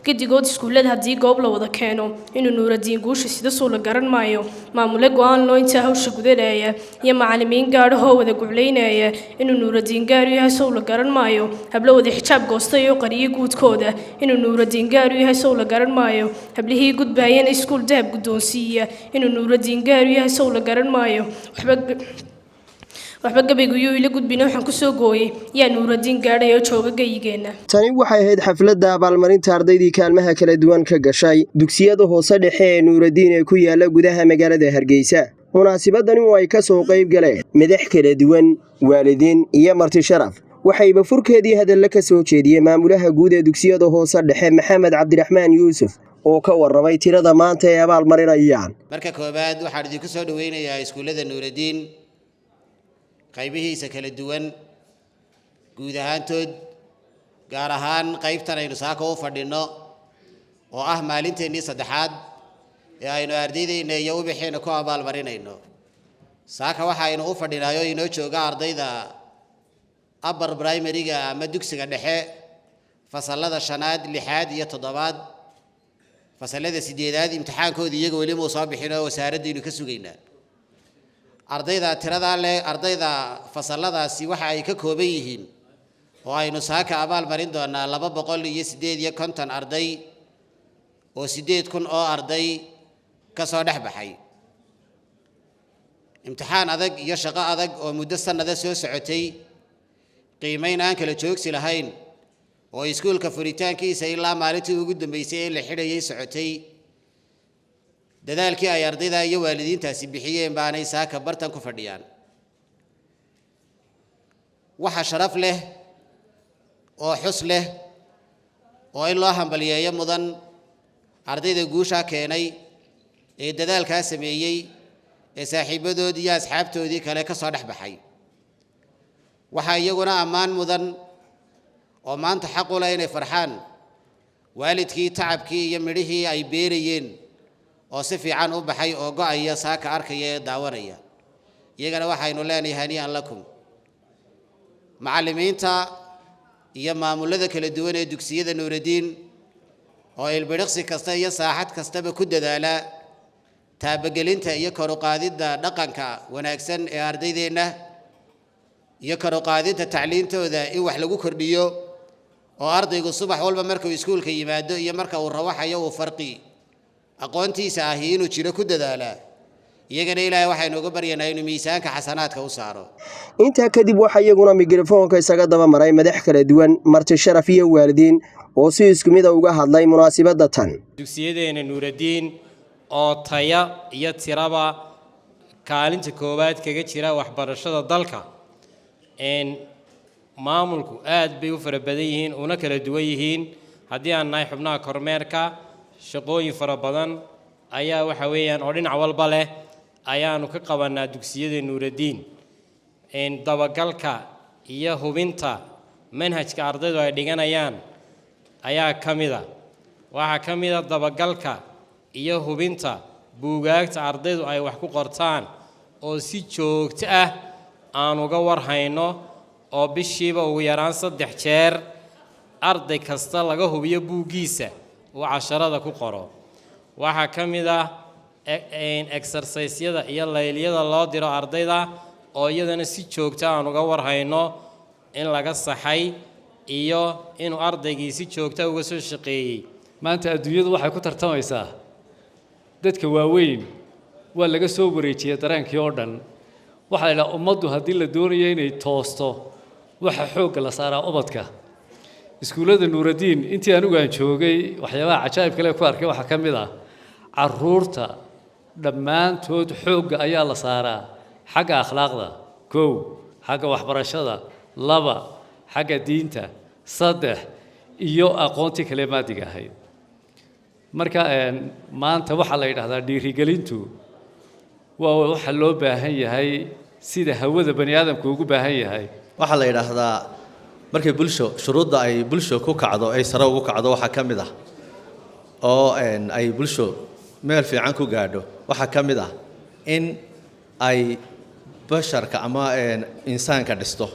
Gedigood iskuullada haddii goob la wada keeno, inuu Nuuradiin guusha sida suu la garan maayo. Maamule go-aan loo intaa hawsha gudanaya iyo macallimiin gaadhahoo wada guclaynaya, inuu Nuuradiin gaaru yahay sow la garan maayo. Hablo wada xijaab goostay oo qariyay guudkooda, inuu Nuuradiin gaaru yahay sow la garan maayo. Hablihii gudbaayana iskuul dahab guddoonsiiya, inuu Nuuradiin gaaru yahay sow la garan maayo. Waxba gabaygu yuu ila gudbina, waxaan kusoo gooyey: yaa Nuuradiin gaadhay oo jooga gayigeenna? Tani waxay ahayd xafladda abaalmarinta ardaydii kaalmaha kala duwan ka gashay dugsiyada hoose dhexe ee Nuuradiin ee ku yaala gudaha magaalada Hargeysa. Munaasibadani oo ay ka soo qayb galeen madax kala duwan, waalidiin iyo marti sharaf, waxayba furkeedii hadalla ka soo jeediyey maamulaha guud ee dugsiyada hoose dhexe, Maxamed Cabdiraxmaan Yuusuf, oo ka warramay tirada maanta ay abaalmarinayaan. Marka koowaad, waxaan idinku soo dhoweynayaa iskuullada Nuuradiin qaybihiisa kala duwan guud ahaantood, gaar ahaan qaybtan aynu saaka u fadhinno oo ah maalinteennii saddexaad ee aynu ardaydayna iyo ubixeenna ku abaalmarinayno. Saaka waxaynu u fadhinaayoo inoo jooga ardayda upper primary-ga ama dugsiga dhexe, fasallada shanaad, lixaad iyo toddobaad. Fasallada sideedaad imtixaankooda iyaga weli muu soo bixin oo wasaaradaynu ka sugaynaa. Ardayda tiradaa leh, ardayda fasalladaasi waxa ay ka kooban yihiin oo aynu saaka abaal marin doonaa 258 arday oo 8,000 oo arday ka soo dhex baxay. Imtixaan adag iyo shaqo adag oo muddo sannada soo socotay, qiimayn aan kala joogsi lahayn oo iskuulka furitaankiisa ilaa maalintii ugu dambeysay ee la xidhayay socotay, dadaalkii ay ardayda iyo waalidiintaasi bixiyeen baanay saaka bartan ku fadhiyaan. Waxa sharaf leh oo xus leh oo in loo hambalyeeyo mudan ardayda guushaa keenay ee dadaalkaa sameeyey ee saaxiibadoodii iyo asxaabtoodii kale ka soo dhex baxay. Waxaa iyaguna ammaan mudan oo maanta xaq u leh inay farxaan waalidkii tacabkii iyo midhihii ay beerayeen oo si fiican u baxay oo go'aya saaka arkaya ee daawanaya. Iyagana waxaynu leenahay hanii'an lakum. Macallimiinta iyo maamulada kala duwan ee dugsiyada Nuuradiin oo ilbidhiqsi kasta iyo saaxad kastaba ku dadaala taabagelinta iyo kor u qaadidda dhaqanka wanaagsan ee ardaydeenna iyo kor u qaadidda tacliintooda in wax lagu kordhiyo, oo ardaygu subax walba markuu iskuulka yimaado iyo marka uu rawaxayo uu farqi aqoontiisa ahi inuu jiro ku dadaalaa, iyagana Ilaahay waxaynu uga baryanaa inuu miisaanka xasanaadka u saaro. Intaa kadib waxaa iyaguna mikrofoonka isaga daba maray madax kala duwan, marti sharaf iyo waalidiin oo si isku mid a uga hadlay munaasibadda tan. Dugsiyadeena Nuuradiin oo taya iyo tiraba kaalinta koowaad kaga jira waxbarashada dalka, maamulku aad bay u fara badan yihiin una kala duwan yihiin. Haddii aan nahay xubnaha kormeerka, shaqooyin fara badan ayaa waxa weeyaan oo dhinac walba leh ayaanu ka qabanaa dugsiyada Nuuradiin. Dabagalka iyo hubinta manhajka ardaydu ay dhiganayaan ayaa ka mid a. Waxaa ka mid a dabagalka iyo hubinta buugaagta ardaydu ay wax ku qortaan oo si joogto ah aan uga warhayno, oo bishiiba ugu yaraan 3 jeer arday kasta laga hubiyo buuggiisa uu casharada ku qoro. Waxaa ka mid ah exercise-yada iyo laylyada loo diro ardayda oo iyadana si joogto aan uga warhayno in laga saxay iyo inuu ardaygii si joogta uga soo shaqeeyey. Maanta adduunyadu waxay ku tartamaysaa dadka waaweyn. Waa laga soo wareejiyey dareenkii oo dhan. Waxaa la idhaha ummaddu haddii la doonayo inay toosto, waxa xoogga la saaraa ubadka. Iskuullada Nuuradiin intii anigu aan joogay, waxyaabaha cajaa'ibka le ku arkay waxaa ka mid ah carruurta dhammaantood xoogga ayaa la saaraa xagga akhlaaqda kow, xagga waxbarashada laba, xagga diinta saddex, iyo aqoontii kale maadiga ahayd. Marka maanta waxaa la yidhahdaa dhiirigelintu waa waxa loo baahan yahay sida hawada bani aadamku ugu baahan yahay. Waxaa la yidhaahdaa markay bulsho shuruudda ay bulsho ku kacdo, ay sare ugu kacdo, waxaa ka mid ah oo ay bulsho meel fiican ku gaadho, waxaa ka mid ah in ay basharka ama insaanka dhisto.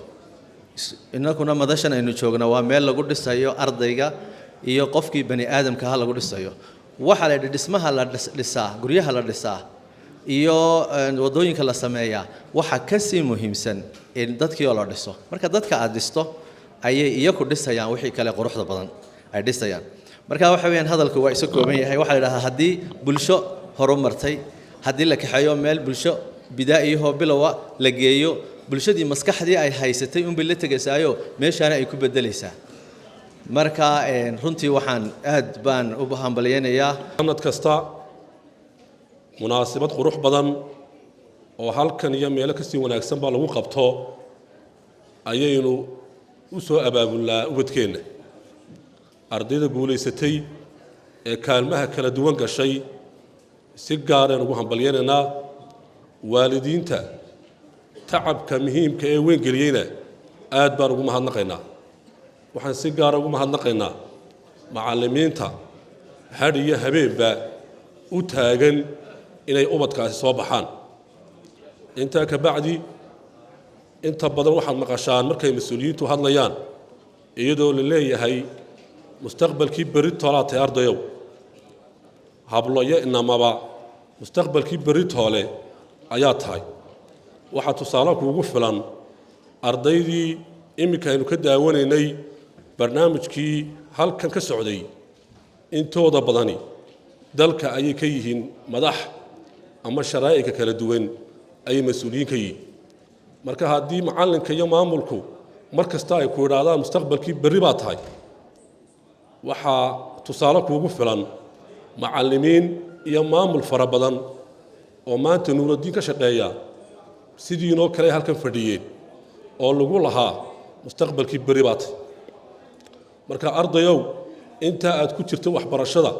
Innakuna madashan aynu joogna waa meel lagu dhisayo ardayga. Iyo qofkii bani aadamka ha lagu dhisayo. Waxaa la yidhi dhismaha la dhisaa, guryaha la dhisaa iyo wadooyinka la sameeyaa, waxaa ka sii muhiimsan in dadkii oo la dhiso. Marka dadka aad dhisto ayay iyaku dhisayaan wixii kale quruxda badan ay dhisayaan. Marka waxa weeyaan, hadalku waa isu kooban yahay. Waxaa la yidhahdaa haddii bulsho horumartay, haddii la kaxeeyo meel bulsho bidaa'iyahoo bilowa la geeyo, bulshadii maskaxdii ay haysatay unbay la tegaysaayo, meeshaana ay ku bedelaysaa. Marka runtii waxaan aad baan u hambalyaynayaa. Sanad kasta munaasabad qurux badan oo halkan iyo meelo kasii wanaagsan baa lagu qabto ayaynu u soo abaabulnaa ubadkeenna. Ardayda guulaysatay ee kaalmaha kala duwan gashay si gaaraan ugu hambalyaynaynaa. Waalidiinta tacabka muhiimka ee weyn geliyeyna aad baan ugu mahadnaqaynaa. Waxaan si gaara ugu mahadnaqaynaa macallimiinta hadh iyo habeenba u taagan inay ubadkaasi soo baxaan. Intaa ka bacdi, inta badan waxaad maqashaan markay mas-uuliyiintu hadlayaan iyadoo la leeyahay mustaqbalkii berri toolaa tahay ardayow, hablo iyo inamaba, mustaqbalkii berri toole ayaa tahay. Waxaa tusaale kuugu filan ardaydii iminka aynu ka daawanaynay barnaamijkii halkan ka socday. Intooda badani dalka ayay ka yihiin madax ama sharaa'inka kala duwan ayay mas-uuliyiin ka yihiin. Marka haddii macallinka iyo maamulku mar kasta ay ku idhaahdaan mustaqbalkii berri baa tahay, waxaa tusaale kuugu filan macallimiin iyo maamul fara badan oo maanta Nuuraddiin ka shaqeeya sidiinoo kale halkan fadhiyeen oo lagu lahaa mustaqbalkii berri baa tahay. Marka ardayow, intaa aad ku jirto waxbarashada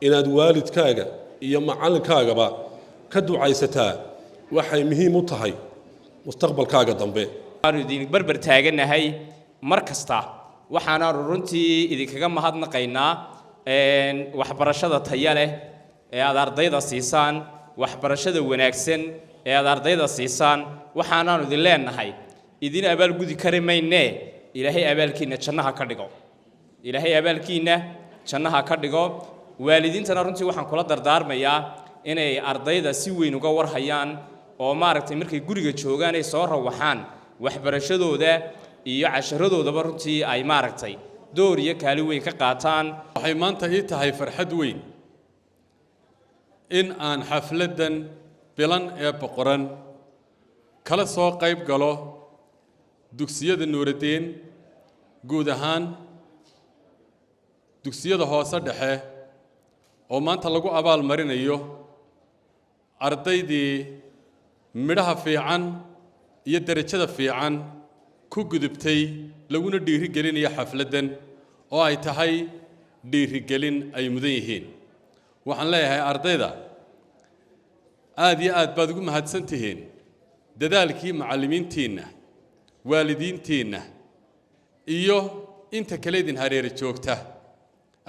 inaad waalidkaaga iyo macallinkaagaba ka ducaysataa waxay muhiim u tahay mustaqbalkaaga dambe. Waanu idin barbar taaganahay mar kasta, waxaanaanu runtii idinkaga mahadnaqaynaa waxbarashada taya leh ee aad ardayda siisaan, waxbarashada wanaagsan ee aad ardayda siisaan. Waxaanaanu idin leenahay, idin abaalgudi kari maynee, Ilaahay abaalkiinna jannaha ka dhigo, Ilaahay abaalkiinna jannaha ka dhigo. Waalidiintana runtii waxaan kula dardaarmayaa inay ardayda si weyn uga warhayaan oo maaragtay markay guriga joogaan ay soo rawaxaan waxbarashadooda iyo casharadoodaba runtii ay maaragtay door iyo kaalin weyn ka qaataan. Waxay maanta ii tahay farxad weyn in aan xafladdan bilan ee boqoran kala soo qayb galo dugsiyada Nuuraddiin, guud ahaan dugsiyada hoose dhexe, oo maanta lagu abaal marinayo ardaydii midhaha fiican iyo derajada fiican ku gudubtay, laguna dhiirigelinayo xafladdan oo ay tahay dhiirigelin ay mudan yihiin. Waxaan leeyahay ardayda, aad iyo aad baad ugu mahadsan tihiin dadaalkii macallimiintiinna, waalidiintiinna iyo inta kale idin hareere joogta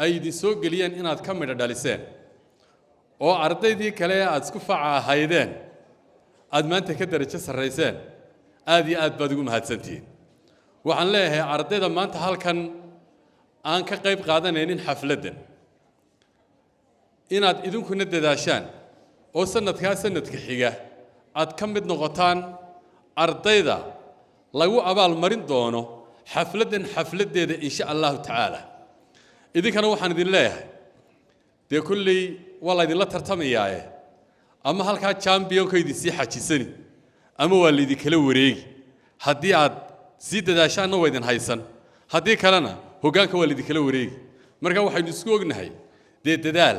ay idin soo geliyeen inaad ka midho dhaliseen, oo ardaydii kale ee aad isku faca ahaydeen aad maanta ka derajo sarrayseen. Aad iyo aad baad ugu mahadsantihiin. Waxaan leeyahay ardayda maanta halkan aan ka qayb qaadanaynin xafladdan inaad idinkuna dadaashaan oo sanadkaa sanadka xiga aad ka mid noqotaan ardayda lagu abaal marin doono xafladdan xafladdeeda, insha Allahu tacaala. Idinkana waxaan idin leeyahay, dee kulley waa laydinla tartamayaaye, ama halkaa championka idin sii xajisani ama waa laydinkala wareegi. Haddii aad sii dadaashaanna waa idin haysan, haddii kalena hoggaanka waa laydinkala wareegi. Marka waxaynu isku ognahay dee dadaal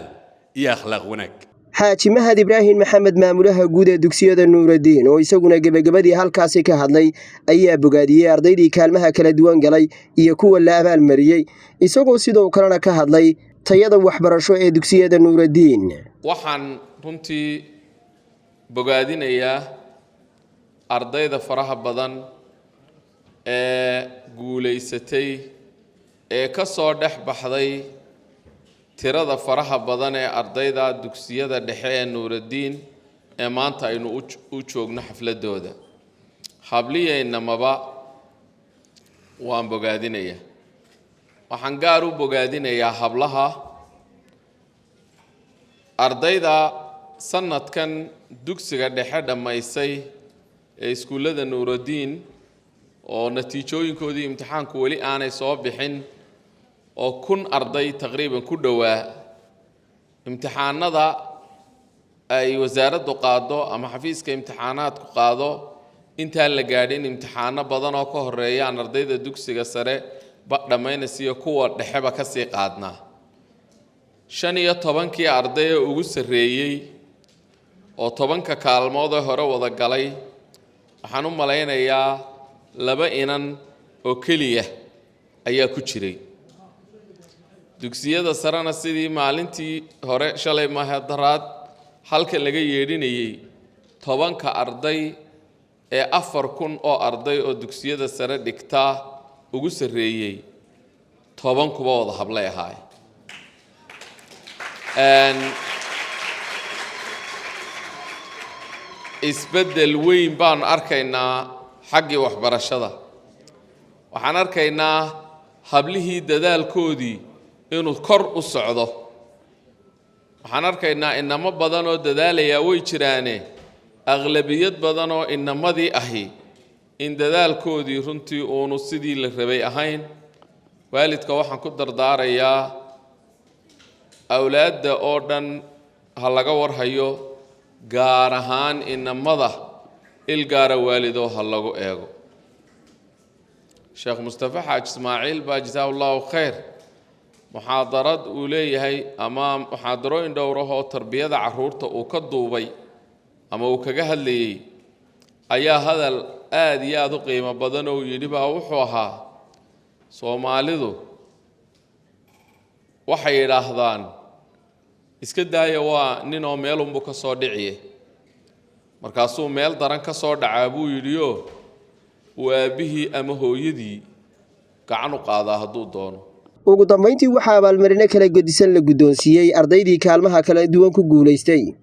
iyo akhlaaq wanaag. Xaaji Mahad Ibraahim Maxamed, maamulaha guud ee dugsiyada Nuuraddiin, oo isaguna gebagabadii halkaasi ka hadlay, ayaa bogaadiyey ardaydii kaalmaha kala duwan galay iyo kuwa la abaalmariyey, isagoo sidoo kalena ka hadlay tayada waxbarasho ee dugsiyada Nuuraddiin. Waxaan runtii bogaadinayaa ardayda faraha badan ee guulaysatay ee ka soo dhex baxday tirada faraha badan ee ardayda dugsiyada dhexe ee Nuuraddiin ee maanta aynu u joogno xafladooda. Habliyaynamaba waan bogaadinayaa. Waxaan gaar u bogaadinayaa hablaha, ardayda sanadkan dugsiga dhexe dhammaysay ee iskuullada Nuuraddiin, oo natiijooyinkoodii imtixaanku weli aanay soo bixin, oo 1000 arday taqriiban ku dhowaa. Imtixaanada ay wasaaraddu qaado ama xafiiska imtixaanaadku qaado intaan la gaadhin, imtixaano badan oo ka horeeyaan ardayda dugsiga sare ba dhammaynaysiyo kuwa dhexeba ka sii qaadnaa. 15-kii arday ee ugu sarreeyey oo 10-ka kaalmood ee hore wada galay, waxaan u malaynayaa laba inan oo keliya ayaa ku jiray. Dugsiyada sarena, sidii maalintii hore, shalay mahadaraad, halkan laga yeedhinayey, 10-ka arday ee 4000 oo arday oo dugsiyada sare dhigtaa ugu sarreeyey, 10-kuba wada hablay ahaay. Isbeddel weyn baanu arkaynaa xaggii waxbarashada. Waxaan arkaynaa hablihii dadaalkoodii inuu kor u socdo. Waxaan arkaynaa inamo badan oo dadaalayaa way jiraane, aqlabiyad badan oo inamadii ahi in dadaalkoodii runtii uunu sidii la rabay ahayn. Waalidka waxaan ku dardaarayaa, awlaadda oo dhan ha laga warhayo, gaar ahaan inamada il gaara waalidoo ha lagu eego. Sheekh Mustafa Xaaj Ismaaciil baa, jazaahu Allahu khayr, muxaadarad uu leeyahay ama muxaadarooyin dhowr ah oo tarbiyada carruurta uu ka duubay ama uu kaga hadlayey ayaa hadal aad iyo aada u qiimo badan oo uu yidhi baa wuxuu ahaa: Soomaalidu waxay yidhaahdaan, iska daaya, waa nin oo meelunbuu ka soo dhiciye, markaasuu meel daran ka soo dhacaa, buu yidhioo uu aabbihii ama hooyadii gacan u qaadaa hadduu doono. Ugu dambayntii waxaa abaalmarino kala gedisan la guddoonsiiyey ardaydii kaalmaha kala duwan ku guulaystay.